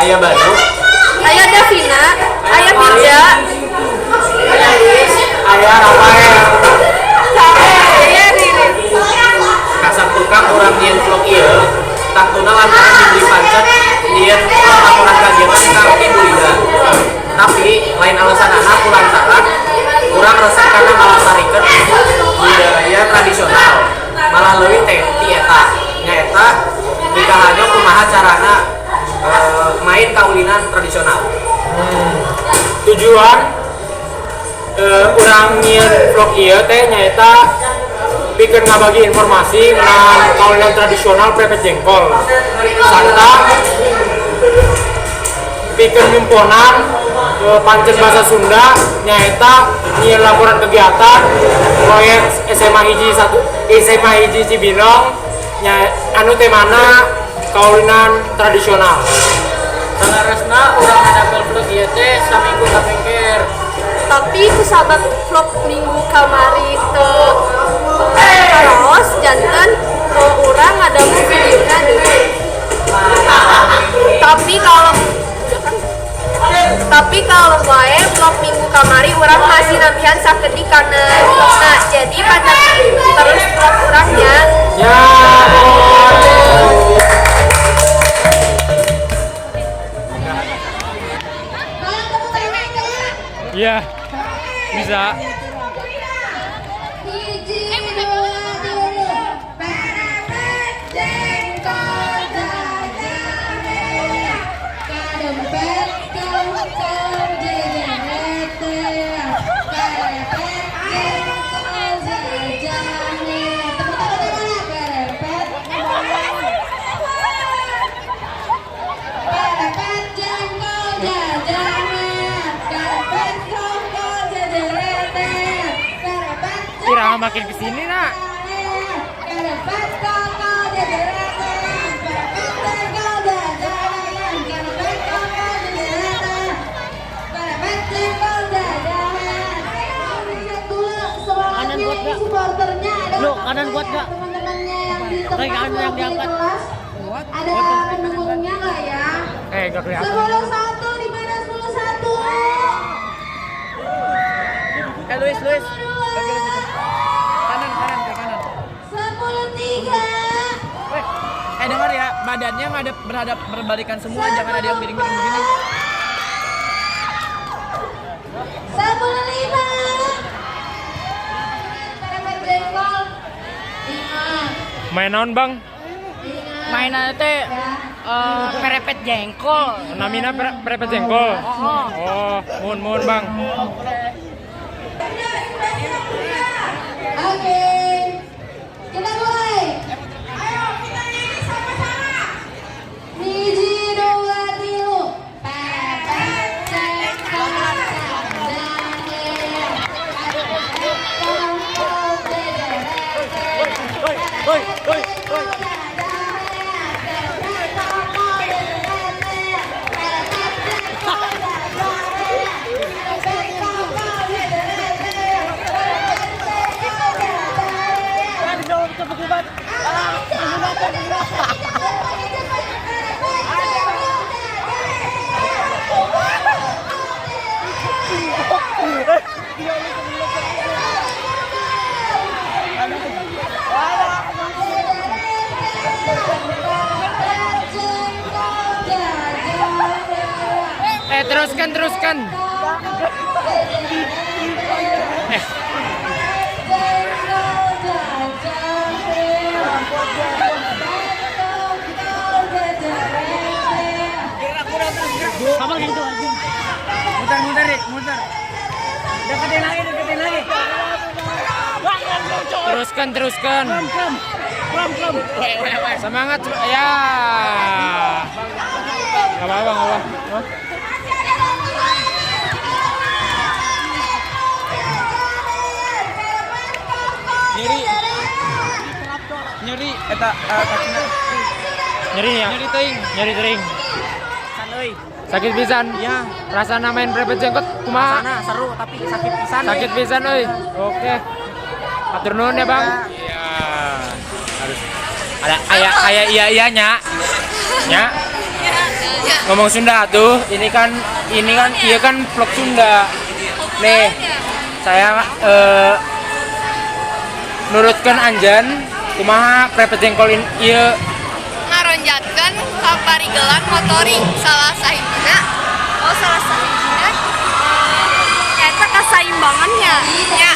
Aya Banu. Aya Davina, aya Firza, Aya Luis, aya Rafael. Aya Riri. Kasar tukang urang nyieun vlog ieu, tangtuna lantaran diberi pancet nyieun vlog laporan kagiatan ka Ibu Lida. Tapi lain alasanana, ku lantaran urang resep kana ngalestarikeun budaya tradisional. Malah leuwih teh ti eta, nyaeta mikahajo kumaha carana main kaulinan tradisional. Tujuan urang nyieun vlog ieu teh nyaeta pikeun ngabagi informasi ngeunaan kaulinan tradisional pepet jengkol sarta pikeun nyumponan pancen bahasa Sunda, nyaeta nyieun laporan kegiatan proyek SMA hiji 1, SMA 1 Cibinong nya, anu temana kaulinan tradisional. Saleresna urang ngadamel vlog ieu teh saminggu kapengker. Tapi kusabab vlog minggu kamari teu karaos, janten urang ngadamel videona deui. Tapi kalau wae vlog minggu kamari urang masih nambihan sakedik kana vlogna. Jadi pantau terus vlog urangnya. Ya, mohon. Iya, bisa. Hiji, dua, tilu. Perepet jengkol jajahe, kadempet kongkol jejerete. Perepet jengkol jajahe. Tepuk tangannya mana? Perepet. Perepet jengkol jajahe, kadempet kongkol jejerete. Perepet. Iraha makin kesini, nak. Perepet kongkol jejerete. Perepet jengkol jajahe, kadempet kongkol jejerete. Perepet jengkol jajahe. Lihat dulu semangatnya ini, supporternya ada. Lu, kanan kuat gak? Teman-temannya yang di Oke, tempat kanan yang wakil diangkat. Kelas ada pendukungnya nggak ya? Eh, gak kelihatan. 10-1, di mana 10-1? Eh, Luis, Luis. Kanan, kanan, ke kanan. 10-3. Eh, dengar ya, badannya ngadep berhadap berbalikan semua, jangan ada yang miring-miring begini. 10-5. Perepet jengkol 5. Main naon, Bang? 5. Mainannya teh perepet jengkol. Namina pepet jengkol. Oh, mohon mohon, Bang. Oke, kita mulai. Ayo kita nyanyi sama-sama. Hiji, dua, tilu. Pepet jengkol jajahe, kongkol jejerete. Hoi, hoi, hoi. Pepet kongkol jejerete. Pepet jengkol jajahe, pepet kongkol jejerete. Pepet jengkol jajahe. Eh, teruskan, teruskan. Eh, Sama kayak gitu anjing. Muter, muter, Rik, muter. Deketin lagi, deketin lagi. Teruskan, teruskan. Krom, krom. Semangat ya. Gak apa-apa, gak apa-apa. Hah? Nyeri. Nyeri eta kakina. Nyeri ya? Nyeri teuing. Nyeri teuing. San euy. Sakit pisan. Iya. Rasana main pepet jengkol kumaha? Sana seru tapi sakit pisan. Sakit pisan euy. Oke. Hatur nuhun ya, Bang. Iya. Harus ada aya aya iya iyanya. Nya. Ngomong Sunda tuh, ini kan iya kan vlog Sunda. Nih, saya nurutkeun anjeun kumaha prepet jengkol ieu? Ngaronjatkeun kaparigelan motorik salah sahijina. Oh, salah sahijina nyaeta kasaimbangannya nya.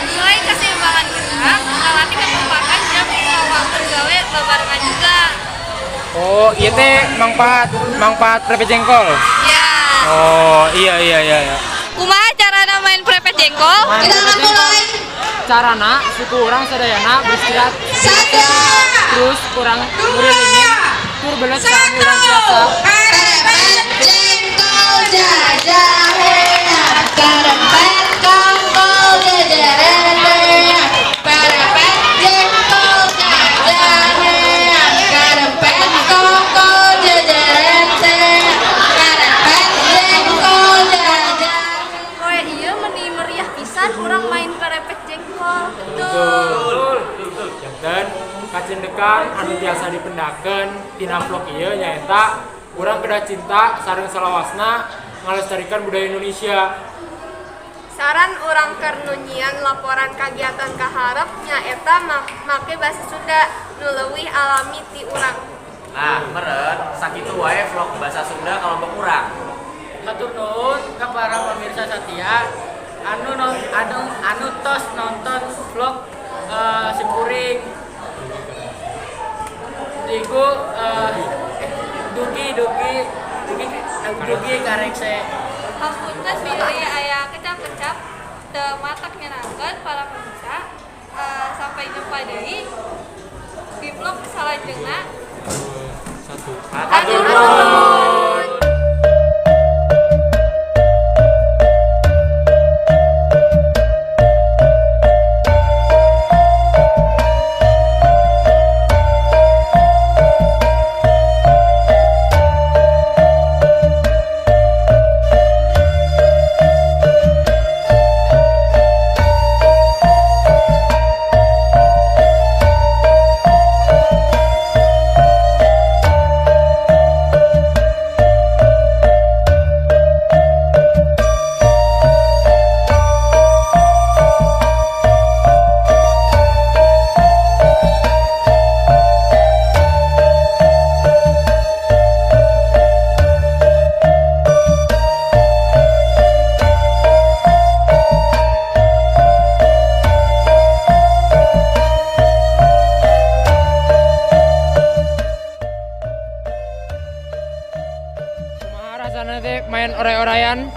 Selain keseimbangan gerak, ngalatih kekompakan jeung ngawangkeun gawe babarengan juga. Oh, ieu teh manfaat manfaat prepet jengkol. Ya. Oh, iya. Kumaha carana main prepet jengkol? Main prepet jengkol. Carana suku urang sadayana beristirahat terus urang ngurilingin tur belet kami urang biasa. Karepet jengkol jajahean, karepet kongkol jejeretean. Karepet jengkol jajahean, karepet kongkol jejeretean. Karepet jengkol jajahean. Poe ieu meni meriah pisan urang main perepet jengkol. Betul. Janten kacendekan anu tiasa dipendakeun tina vlog ieu nyaeta urang kedah cinta sareng salawasna ngalestarikan budaya Indonesia. Saran urang keur nu nyieun laporan kagiatan kaharep nyaeta make bahasa Sunda nu leuwih alami ti urang. Nah, meren sakitu wae vlog bahasa Sunda kelompok urang. Hatur nuhun ka para pemirsa setia anu non, anu anu tos nonton vlog simkuring Digu dugi dugi dugi dugi karekse. Hapunten bilih aya kecap-kecap teu matak nyenangkeun para pemirsa. Sampai jumpa deui di vlog salajengna. Satu. Hatur nuhun. Kumaha rasana teh main oray-orayan?